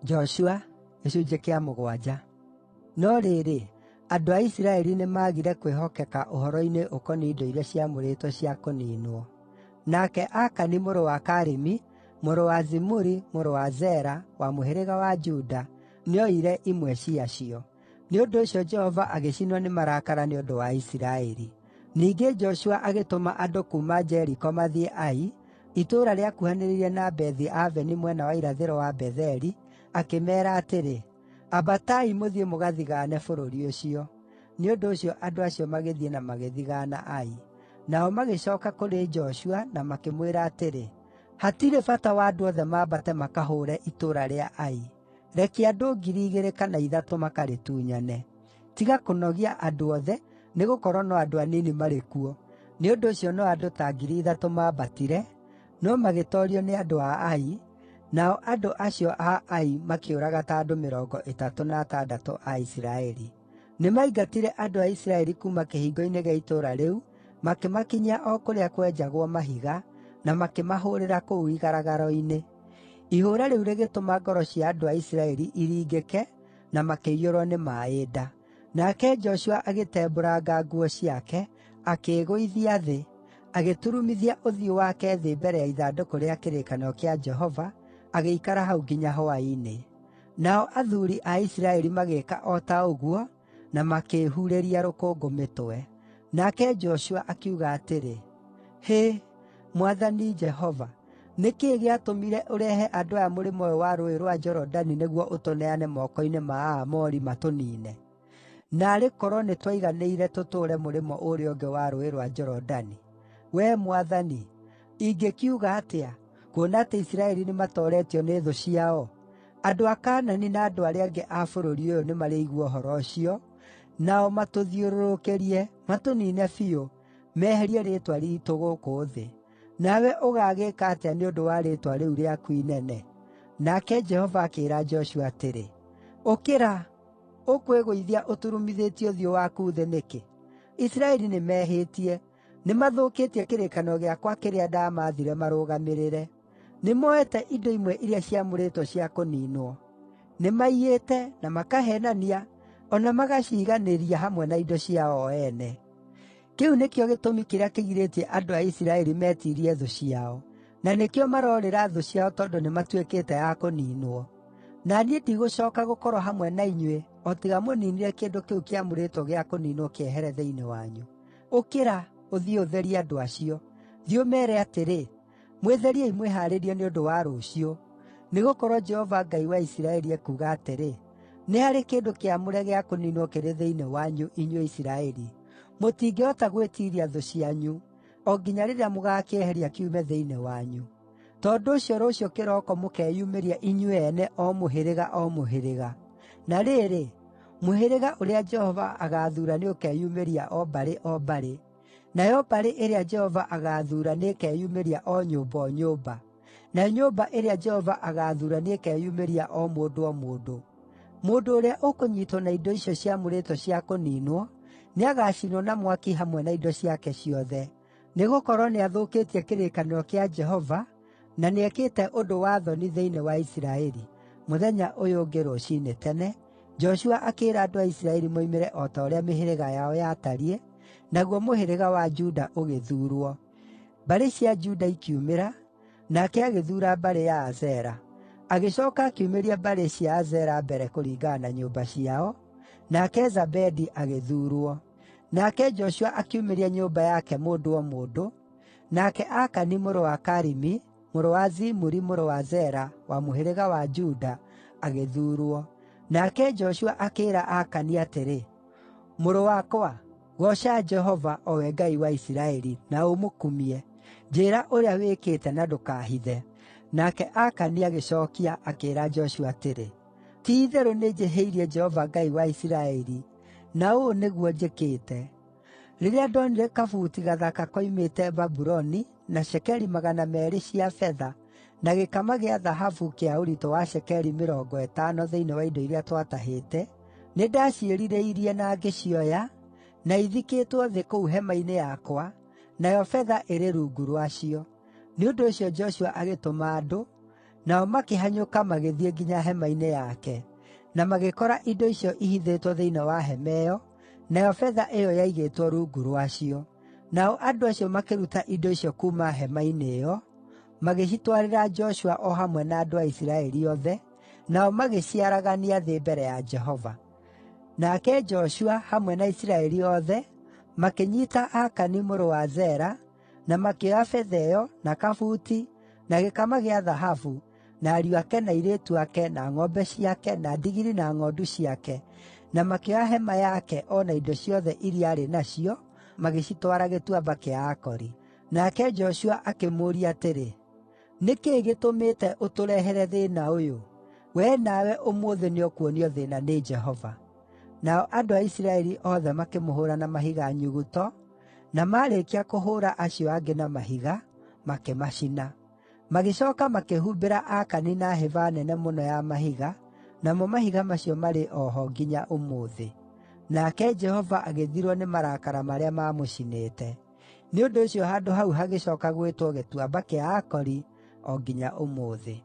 Joshua 7. No rĩrĩ, andũ a Isiraeli nĩmagire kwĩhokeka ũhoro-inĩ ũkoniĩ indo iria ciamũrĩtwo cia kũniinwo. Nake Akani mũrũ wa Karimi, mũrũ wa Zimuri, mũrũ wa Zera, wa mũhĩrĩga wa Juda, nĩoire imwe ciacio. Nĩ ũndũ ũcio Jehova agĩcinwo nĩ marakara nĩ ũndũ wa Isiraeli. Ningĩ Joshua agĩtũma andũ kuuma Jeriko mathiĩ Ai, itũũra rĩakuhanĩrĩirie na Bethi-Aveni mwena wa irathĩro wa Betheli, akĩmeera atĩrĩ, “Ambatai mũthiĩ mũgathigaane bũrũri ũcio.” Nĩ ũndũ ũcio andũ acio magĩthiĩ na magĩthigaana Ai. Nao magĩcooka kũrĩ Joshua na makĩmwĩra atĩrĩ, “Hatirĩ bata wa andũ othe mambate makahũũre itũũra rĩa Ai. Rekia andũ 2,000 kana 3,000 makarĩtunyane. Tiga kũnogia andũ othe, nĩgũkorwo no andũ anini marĩ kuo.” Nĩ ũndũ ũcio no andũ ta 3,000 maambatire, no magĩtoorio nĩ andũ a Ai, nao andũ acio a Ai makĩũraga ta andũ 36 a Isiraeli. Nĩmaingatire andũ a Isiraeli kuuma kĩhingo-inĩ gĩa itũũra rĩu makĩmakinyia o kũrĩa kwenjagwo mahiga, na makĩmahũũrĩra kũu igaragaro-inĩ. Ihũũra rĩu rĩgĩtũma ngoro cia andũ a Isiraeli iringĩke, na makĩiyũrwo nĩ maaĩ nda. Nake Joshua agĩtembũranga nguo ciake, akĩĩgũithia thĩ, agĩturumithia ũthiũ wake thĩ mbere ya ithandũkũ rĩa kĩrĩkanĩro kĩa Jehova, agĩikara hau nginya hwaĩ-inĩ. Nao athuuri a Isiraeli magĩĩka o ta ũguo, na makĩĩhurĩria rũkũngũ mĩtwe. Nake Joshua akiuga atĩrĩ, “Hĩ, Mwathani Jehova, nĩ kĩĩ gĩatũmire ũrehe andũ aya mũrĩmo ũyũ wa Rũũĩ rwa Jorodani nĩguo ũtũneane moko-inĩ ma Aamori matũniine? Naarĩ korwo nĩtwaiganĩire tũtũũre mũrĩmo ũrĩa ũngĩ wa Rũũĩ rwa Jorodani! Wee Mwathani, ingĩkiuga atĩa, kuona atĩ Isiraeli nĩmatooretio nĩ thũ ciao? Andũ a Kaanani na andũ arĩa angĩ a bũrũri ũyũ nĩmarĩigua ũhoro ũcio, nao matũthiũrũrũkĩrie, matũniine biũ, meherie rĩĩtwa riitũ gũkũ thĩ. Nawe ũgaagĩĩka atĩa nĩ ũndũ wa rĩĩtwa rĩu rĩaku inene?” Nake Jehova akĩĩra Joshua atĩrĩ, “Ũkĩra! Ũkwĩgũithia ũturumithĩtie ũthiũ waku thĩ nĩkĩ? Isiraeli nĩmehĩtie. Nĩmathũkĩtie kĩrĩkanĩro gĩakwa kĩrĩa ndamaathire marũgamĩrĩre. Nĩmoete indo imwe iria ciamũrĩtwo cia kũniinwo. Nĩmaiyĩte, na makaheenania, o na magaciiganĩria hamwe na indo ciao o ene. Kĩu nĩkĩo gĩtũmi kĩrĩa kĩgirĩtie andũ a Isiraeli metiirie thũ ciao. Na nĩkĩo maroorĩra thũ ciao tondũ nĩmatuĩkĩte a kũniinwo. Na niĩ ndigũcooka gũkorwo hamwe na inyuĩ o tiga mũniinire kĩndũ kĩu kĩamũrĩtwo gĩa kũniinwo kĩehere thĩinĩ wanyu. Ũkĩra, ũthiĩ ũtherie andũ acio. Thiĩ ũmeere atĩrĩ, ‘Mwĩtheriei mwĩhaarĩrie nĩ ũndũ wa rũciũ, nĩgũkorwo Jehova Ngai wa Isiraeli ekuuga atĩrĩ: Nĩ harĩ kĩndũ kĩamũre gĩa kũniinwo kĩrĩ thĩinĩ wanyu, inyuĩ Isiraeli. Mũtingĩhota gwĩtiiria thũ cianyu, o nginya rĩrĩa mũgaakĩeheria kiume thĩinĩ wanyu. Tondũ ũcio rũciũ kĩroko mũkeyumĩria inyuĩ ene o mũhĩrĩga o mũhĩrĩga. Na rĩrĩ, mũhĩrĩga ũrĩa Jehova agaathuura nĩũkeyumĩria o mbarĩ o mbarĩ, nayo mbarĩ ĩrĩa Jehova agaathuura nĩĩkeyumĩria o nyũmba o nyũmba, nayo nyũmba ĩrĩa Jehova agaathuura nĩĩkeyumĩria o mũndũ o mũndũ. Mũndũ ũrĩa ũkũnyiitwo na indo icio ciamũrĩtwo cia kũniinwo, nĩagacinwo na mwaki hamwe na indo ciake ciothe, nĩgũkorwo nĩathũkĩtie kĩrĩkanĩro kĩa Jehova na nĩekĩte ũndũ wa thoni thĩinĩ wa Isiraeli.” Mũthenya ũyũ ũngĩ rũciinĩ tene, Joshua akĩĩra andũ a Isiraeli moimĩre o ta ũrĩa mĩhĩrĩga yao yatariĩ, naguo mũhĩrĩga wa Juda ũgĩthuurwo. Mbarĩ cia Juda ikiumĩra, nake agĩthuura mbarĩ ya Azera. Agĩcooka akiumĩria mbarĩ cia Azera mbere kũringana na nyũmba ciao, nake Zabedi agĩthuurwo. Nake Joshua akiumĩria nyũmba yake mũndũ o mũndũ, nake Akani mũrũ wa Karimi, mũrũ wa Zimuri, mũrũ wa Zera, wa mũhĩrĩga wa Juda, agĩthuurwo. Nake Joshua akĩĩra Akani atĩrĩ, “Mũrũ wakwa, gooca Jehova, o we Ngai wa Isiraeli, na ũmũkumie. Njĩĩra ũrĩa wĩkĩte na ndũkaahithe.” Nake Akani agĩcookia, akĩĩra Joshua atĩrĩ, “Ti-itherũ nĩnjĩhĩirie Jehova Ngai wa Isiraeli, na ũũ nĩguo njĩkĩte: Rĩrĩa ndonire kabuti gathaka koimĩte Babuloni, na cekeri 200 cia betha, na gĩkama gĩa thahabu kĩa ũritũ wa cekeri 50 thĩinĩ wa indo iria twatahĩte, nĩndaciĩrirĩirie na ngĩcioya, na ithikĩtwo thĩ kũu hema-inĩ yakwa, nayo betha ĩrĩ rungu rwacio.” Nĩ ũndũ ũcio Joshua agĩtũma andũ, Nao makĩhanyũka magĩthiĩ nginya hema-inĩ yake, na magĩkora indo icio ihithĩtwo thĩinĩ wa hema ĩyo, nayo betha ĩyo yaigĩtwo rungu rwacio. Nao andũ acio makĩruta indo icio kuuma hema-inĩ ĩyo, magĩcitwarĩra Joshua o hamwe na andũ a Isiraeli othe, nao magĩciaragania thĩ mbere ya Jehova. Nake Joshua, hamwe na Isiraeli othe, makĩnyiita Akani mũrũ wa Zera, na makĩoya betha ĩyo, na kabuti, na gĩkama gĩa thahabu, na ariũ ake na airĩtu ake, na ng'ombe ciake, na ndigiri na ng'ondu ciake, na makĩoya hema yake o na indo ciothe iria aarĩ nacio, magĩcitwara Gĩtuamba kĩa Akori. Nake Joshua akĩmũũria atĩrĩ, “Nĩ kĩĩ gĩtũmĩte ũtũrehere thĩĩna ũyũ? Wee nawe ũmũthĩ nĩũkuonio thĩĩna nĩ Jehova.” Nao andũ a Isiraeli othe makĩmũhũũra na mahiga nyuguto, na maarĩkia kũhũũra acio angĩ na mahiga, makĩmacina. Magĩcooka makĩhumbĩra Akani na hĩba nene mũno ya mahiga, namo mahiga macio marĩ o ho nginya ũmũthĩ. Nake Jehova agĩthirwo nĩ marakara marĩa maamũcinĩte. Nĩ ũndũ ũcio handũ hau hagĩcooka gwĩtwo Gĩtuamba kĩa Akori o nginya ũmũthĩ.